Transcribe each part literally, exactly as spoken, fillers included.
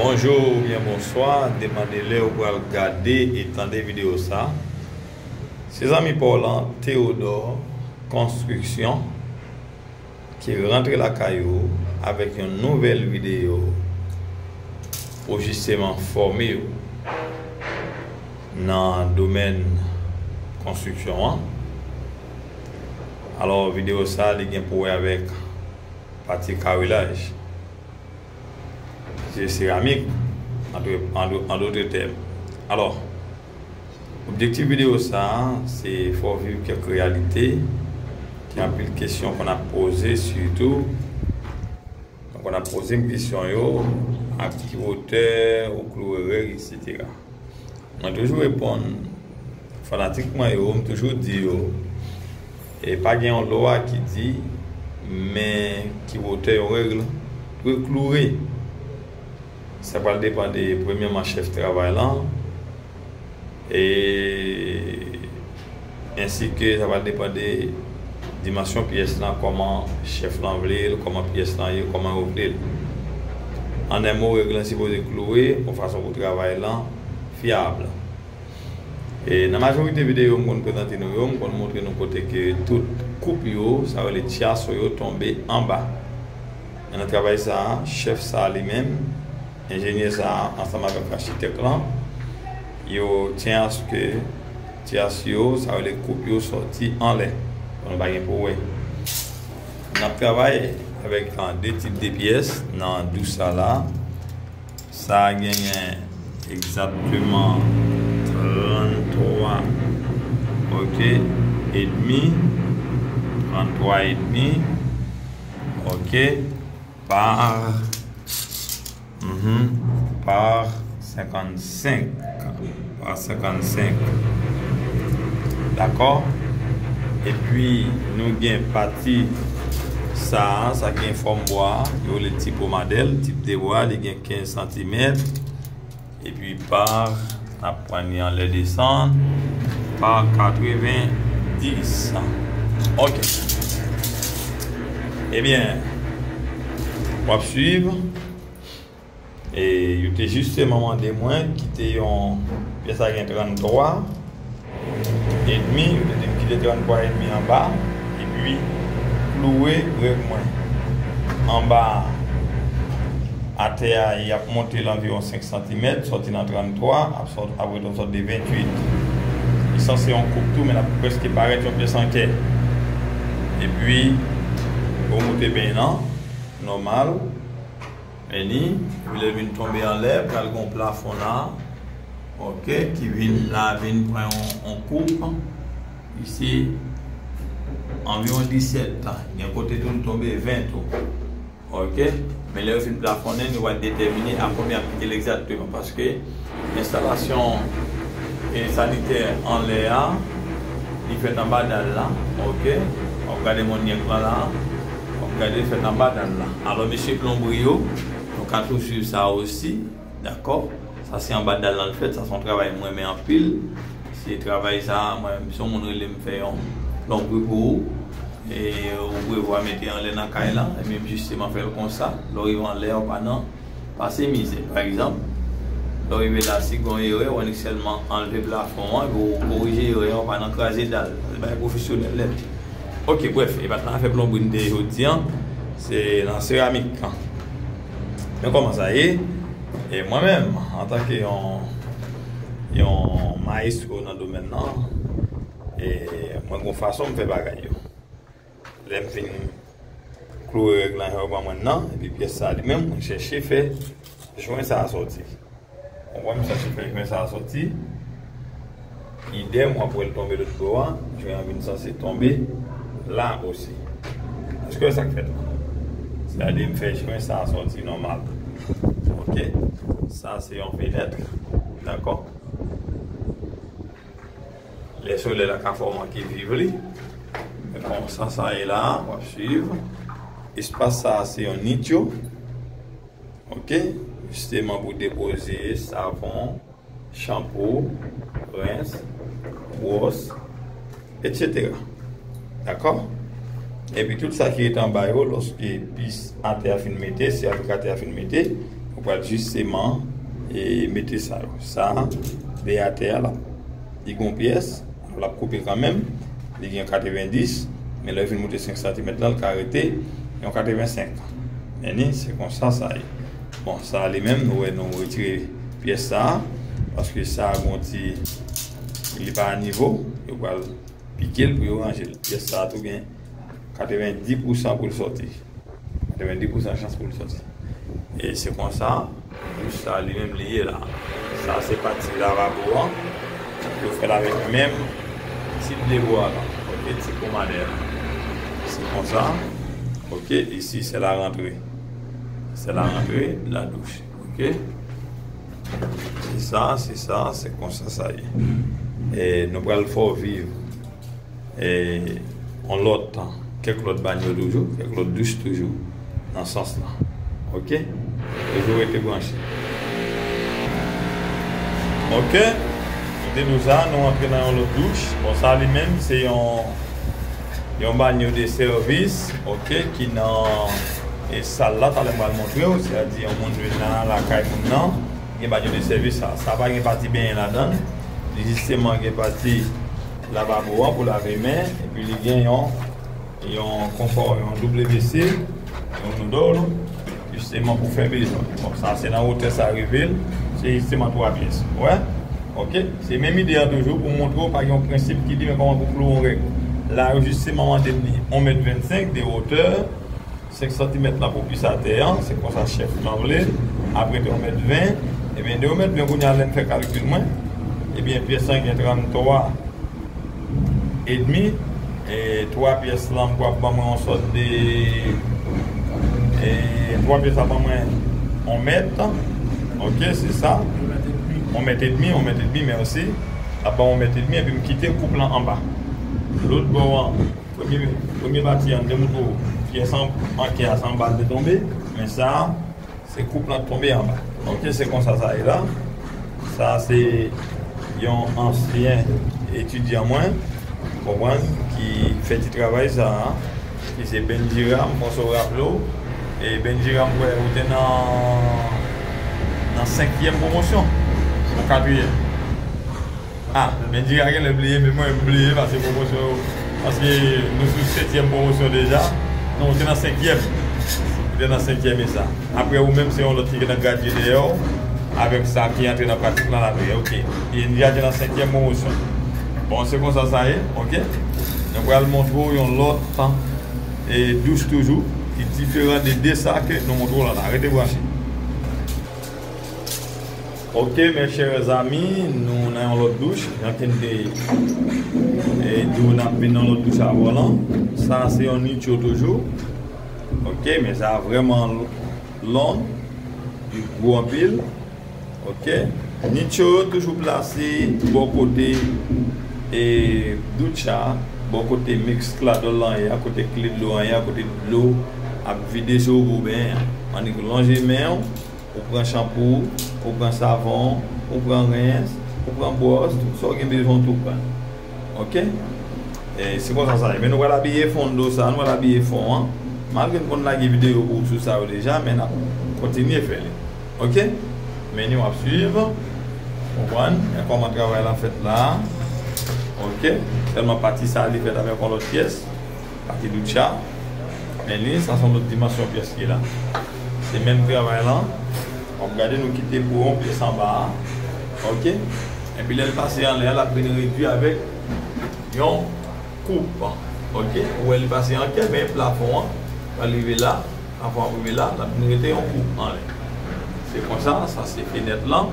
Bonjou oubyen bonswa, depann de lè ou pral gade e tande videyo sa. Se zanmi pa w lan, Théodore Construction, ki rantre lakay ou avèk yon nouvèl videyo pou jisteman fòme w nan domèn konstriksyon an. Alò, videyo sa, li gen pou wè avèk pati karilaj. Se seramik, an dot, an dot tèm. Alò, objektif videyo sa a, se fè w viv kèk reyalite, gen anpil kesyon konn ap poze, sitou, konn ap poze m kesyon yo, ak ki wotè ou kloure règ, etsetera. Mwen toujou reponn fanatik mwen yo, m toujou di yo, e pa gen yon lwa ki di men ki wotè yon règ dwe kloure. Sa pral depann de, premyèman, chèf travay lan, e ensi ke sa pral depann de dimansyon pyès lan, kòman chèf lan vle l, kòman pyès lan ye, kòman yo vle l. An en mo, règ lan sipoze kloure yon fason pou travay lan fyab. E nan majorite videyo m konn prezante nou yo, m konn montre nou kote ke tout koup yo, sa yo rele tyaso yo, tonbe anba. Men nan travay sa a, chèf sa a li menm, enjenyè sa a, ansanm avèk achitèk lan, yo tyen aske tyas yo, sa yo rele koup yo, sòti anlè. Donk, nou pa gen pou wè. N ap travay avèk, ah, de tip de pyès nan dous sa la. Sa a genyen egzakteman tranntwa, ok, edmi, tranntwa edmi, ok, pa, mhm, pa senkannsenk, pa senkannsenk. Dakò? Epi, nou gen pati sa a, sa gen fòm bwa, yo rele tip omadèl, tip de bwa, li gen kenz santimèt. Epi pa, n ap pran li anlè desann, pa katrevenndis. Ok. Ebyen, w ap swiv. E yo te jisteman mande mwen kite yon, pyès la gen tranntwa edmi, yo te di m kite tranntwa edmi anba, epi kloure règ mwen. Anba a, atè a, y ap monte l anviwon senk santimèt, sòti nan tranntwa, ap sòt, ap ret yon sòt de venntuit. Li sanse yon koup tou, men l ap prèske parèt yon pyès an kè. Epi, ou moute ben nan, nòmal. Men li, epi lè l vin tonbe anlè, pral gen yon plafon la, ok, ki vin la, vin pran yon, yon koup, isi, anviwon disèt, gen kote tou l tonbe ven tou, ok, men lè yo fin plafonnen, nou pral detèmine a konbyen y ap kite l egzakteman, paske enstalasyon, e, sanitè anlè a, li fèt anba dal la, ok, w ap gade monyèk lan la, w ap gade l fèt anba dal la. Alò, mesye plonbri yo, nou ka tou swiv sa osi, dakò? Sa se anba dal lan l fèt, sa se yon travay m renmen anpil. Se travay sa, mwen menm, si yon moun rele m fè yon plonbri pou ou, e ou prevwa mete anlè nan kay la, ebyen m jisteman fè l konsa. Lè w rive anlè, w pa nan pase mizè. Pa egzanp, lè w rive la, si gen yon erè, w annik sèlman anlve plafon an, epi w korije erè a, w pa nan kraze dal. Se bagay pwofesyonèl nèt. Ok, brèf, e pa t nan afè plonbri n te ye jodi an, se nan seramik. Men kòman sa ye? E mwen menm, antanke yon, yon mayestwo nan domèn nan, e mwen gon fason m fè bagay yo. Lè m fin kloure règ lan jan yo ban mwen nan, epi pyès sa a li menm, mwen chèche fè jwen sa a sòti. Konprann? M chèche fè jwen sa a sòti. Idèm, w ap wè l tonbe lòt bò a, jwen an vin sanse tonbe la osi. Èske w wè sa k fèt la? Sètadi m fè jwen sa a sòti nòmal. Ok? Sa se yon fenèt. Dakò? Lè solèy la ka fè w manke viv li. Men konsa sa ye la, w ap swiv. Espas sa a se yon nityo. Ok? Jisteman pou depoze savon, chanpo, rens, bwòs, etsetera. Dakò? Epi tout sa ki ret anba yo, lòske pis atè a fin mete, si atè a fin mete, Ou pral jisteman e mete sa yo. Sa, de atè a, l ap, li gon pyès, l ap koupe kanmenm, li gen katrevendis, men lè w fin moute senk santimèt la, l ka rete yon katrevensenk. Men ni, se konsa sa ye. Bon, sa li menm, nou wè nou retire pyès sa, paske sa gon ti, li pa a nivo, yo pral pike l pou yo ranje l. Pyès sa tou gen katrevendis pousan pou l sòti. Katrevendis pousan chans pou l sòti. E se konsa, douch sa li menm li ye la. Sa se pati lavabo an. Yo fè l avèk menm tip de bwa la. Ok, tip pomadè la. Se konsa. Ok, isi se la rantre. Se la rantre de la douche. Ok? Se sa, se sa, se konsa sa ye. E nou pral fè w viv e yon lòt, kèk lòt banyo toujou, kèk lòt douch toujou nan sans lan. Ok? Toujou rete branche. Ok? Kote nou sa, nou antre nan yon lòt douch. Bon, sa li menm, se yon, yon banyo de sèvis, ok, ki nan e sal la, talè m pral montre w, sètadi yon moun vin la, lakay moun nan, gen banyo de sèvis sa. Sa pa gen pati benyen ladan l. Li jisteman gen pati lavabo an pou lave men, epi li gen yon, yon konfò, yon W C, yon noodle, jisteman pou fè bezwen. Bon, sa se nan wotè sa rive l, se jisteman twa pyès. Ou wè? Ok? Se menm ide an toujou pou montre w pa gen yon prensip ki di men kòman pou klouwe yon règ. La, yo jisteman mande m li yon mèt vennsenk de wotè, senk santimèt la pou plis atè an, se konsa chèf lan vle. Apre de yon mèt ven, ebyen, de yon mèt ven kounye a lè n fè kalkil mwen, ebyen, pyès lan gen tranntwa edmi, e twa pyès lan pou ap ban mwen yon sòt de, e twa pyès la ban mwen yon mèt, ok, se sa, yon mèt edmi, yon mèt edmi, mèsi, l ap ban mwen yon mèt edmi, epi m kite koup lan anba. Lòt bò an, Premye, premye pati an, m te montre w pyès an, an kè a, se anba l te tonbe, men sa a, se koup lan k tonbe anba. Ok, se konsa sa ye la. Sa a se yon ansyen etidyan mwen, konprann, ki fè ti travay sa a, ki se Bendjira, m panse w raple w. E Bendjira, m kwè ou te nan, nan senkyèm pwomosyon, nan katriyèm. Ah, Bendjira genlè bliye, men mwen m bliye, paske pwomosyon yo, paske nou sou setyèm pwomosyon deja. Non, ou te nan senkyèm. Ou te nan senkyèm e sa. Apre ou menm, se yon lòt ki gentan gradye dèyè w, avèk sa ki antre nan pratik lan apre. Ok. Bendjira te nan senkyèm pwomosyon. Bon, se konsa sa ye, ok? Nou pral montre w yon lòt tan, e, douch toujou, ki diferan de, de sa ke nou montre w la la. Rete branche. Ok, mes chers amis, nou nan yon lòt douch. Jan ke n te, e, di w, n ap vin nan lòt douch avè w lan. Sa a se yon nicho toujou. Ok, men sa a vrèman long, li gwo anpil. Ok. Nicho yo toujou plase bò kote, e, douch la, bò kote mix kladòl lan ye a, kote kle dlo an ye a, kote dlo ap vide sou ou pou w benyen an. Annik lonje men w, ou pran chanpou, ou pran savon, ou pran rens, ou pran bwòs, tout sa w gen bezwen w tou pran. Ok? E, se konsa sa ye. Men nou pral abiye fon dlo sa, nou pral abiye fon an. Malgre n konn lage videyo pou ou sou sa yo deja, men n ap kontinye fè li. Ok? Men nou ap swiv. Konprann? Men kòman travay la fèt la. Ok? Sèlman pati sa li fèt avèk yon lòt pyès. Pati douch la. Men li, sa se yon lòt dimansyon pyès ki la. Se menm travay lan. W ap gade nou kite pou yon pyès anba a. Ok? Epi lè l pase anlè a, l ap vin redui avèk yon koup. Ok? Ou wè li pase an kè, men plafon an pral rive la. Plafon an rive la, l ap vin rete yon koup anlè. Se konsa, sa se fenèt lan.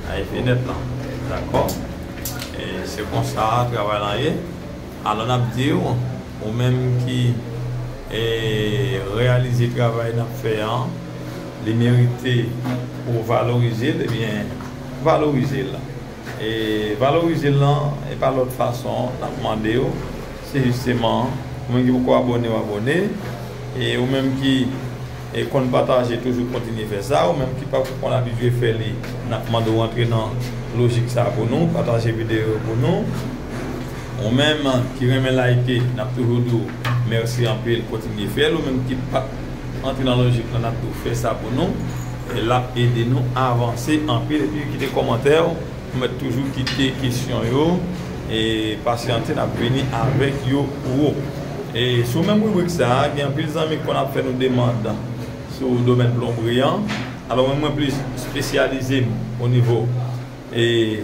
Sa e fenèt lan. Dakò? E se konsa travay lan ye. Alò, n ap di w, ou menm ki, e, reyalize travay n ap fè an, li merite pou w valorize l, ebyen, valorize l. E valorize l lan, e pa lòt fason, n ap mande w, se jisteman, ou menm ki poko abòne, w abòne, e ou menm ki e konn pataje, toujou kontinye fè sa. Ou menm ki pa konn abitye fè li, n ap mande w antre nan lojik sa a pou nou, pataje videyo yo pou nou. Ou menm ki renmen like, n ap toujou di w mèsi anpil, kontinye fè l. Ou menm ki pa t antre nan lojik lan, n ap di w fè sa pou nou. E l ap ede nou avanse anpil. Epi kite kòmantè w, ou mèt toujou kite kesyon yo, e pasyante, n ap vini avèk yo pou ou. E sou menm ribrik sa a, gen anpil zanmi ki konn ap fè nou demann sou domèn plonbri an. Alò, mwen, mwen plis espesyalize m o nivo e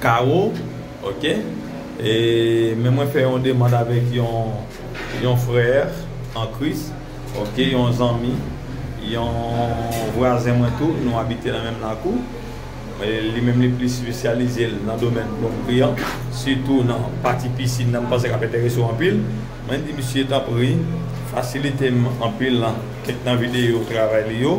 kawo, oke? E, men mwen fè yon demann avèk yon, yon frè an Kris, oke? Yon zanmi, yon vwazen mwen tou, nou abite nan menm lakou. E li menm li plis espesyalize l nan domèn plonbri an, sitou nan pati pisin nan, m panse k ap enterese w anpil. Mwen di misye, tanpri, fasilite m anpil nan kèk nan videyo travay li yo,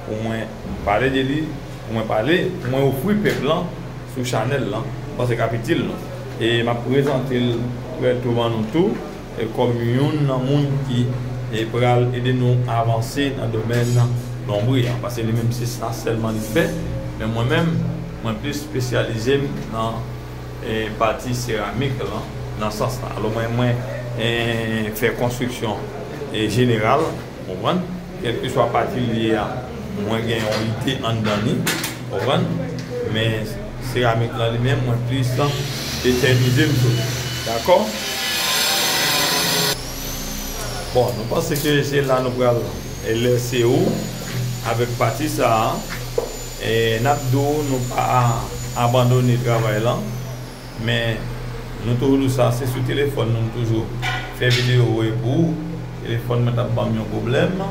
pou mwen pale de li, pou mwen pale, pou mwen ofri pèp lan sou chanèl lan, m panse k ap itil nou. E m ap prezante l trè tou ban nou tou, e kòm youn nan moun ki, e pral ede nou avanse nan domèn plonbri an, paske li menm se sa sèlman li fè, men mwen menm, mwen plis espesyalize m nan, e pati seramik lan, nan sans la. Alò mwen, mwen, e fè konstriksyon, e jeneral, konprann? Kèlkeswa pati l ye a, mwen gen yon ide anndan li, konprann? Men seramik lan li menm, mwen plis etènize m sou li. Dakò? Bon, nou panse ke se la nou pral lèse ou avèk pati sa a. E n ap di w nou pa abandone travay lan. Men, nou toujou di w sa, se sou telefòn nou, nou toujou fè videyo e pou ou. Telefòn mwen t ap ban m yon pwoblèm,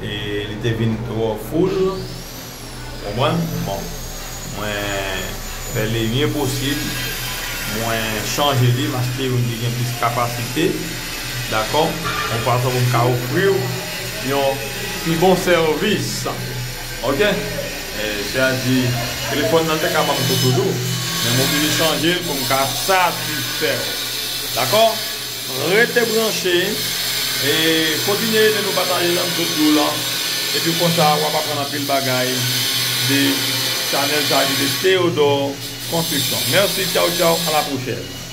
e li te vin twò full. Konprann? Bon, mwen fè le mieux posib, mwen chanje li, m achte youn ki gen plis kapasite. Dakò? Yon fason pou m ka ofri w yon pi bon sèvis. Oke? E, sètadi, telefòn nan te ka ban m tou toujou, men m oblije chanje l pou m ka satisfè w. Dakò? Rete branche e kontinye ede nou pataje jan m sot di w lan. Epi konsa, w ap aprann anpil bagay de chanèl sa ki se Theodore Construction. Mèsi, tchaw, tchaw, a la pwochèn.